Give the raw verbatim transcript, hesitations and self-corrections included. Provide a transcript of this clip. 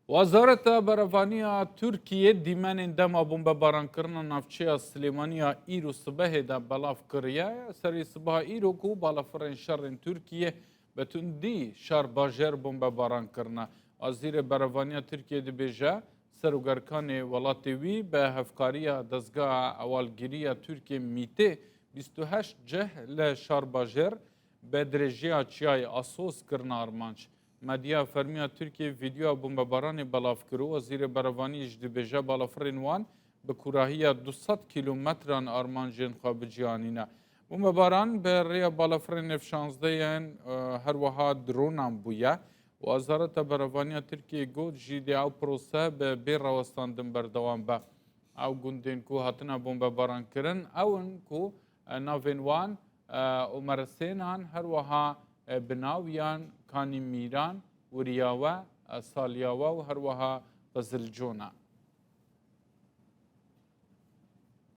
Wezareta Berevaniya Tirkiyê dîmenên dema bombebarankirina navçeya Silêmaniya îro sibehê de belav kiriye. Serê sibeha îro ku balafirên şerên Tirkiyê bi tundî şar bajêr bombebaran kirine. Wezîrê Berevaniya Tirkiyê dibêje, serokerikanê welatê wî bi hevkariya dezgeha ewalgiriya Tirkiyê mîtê bîst û heşt cih li şar bajêr bi dirêjiya çiyayê Asos kirine armanc. Medya fermiya Tirkiyê vîdeoya bombebaranê belav kir û Wezîrê Berevanî jî dibêje balafirên wan bi kûrahiya du sed kîlometran armancên xwe biciyanîne. Bombebaran bi rêya balafirên F şazdeh yên, e, her wiha dronan bûye. Wezareta Berevaniya Tirkiyê got jî dê ew prose bi bê rawestandin berdewam be. Ew gundên ku hatine bombebaran kirin, ew in ku, e, navên wan, e, Omer Sênan, her wiha, e, Binawiyan, Kanî Mîran, Wiriyawe, e, Saliyawe û her wiha Qizilcon e.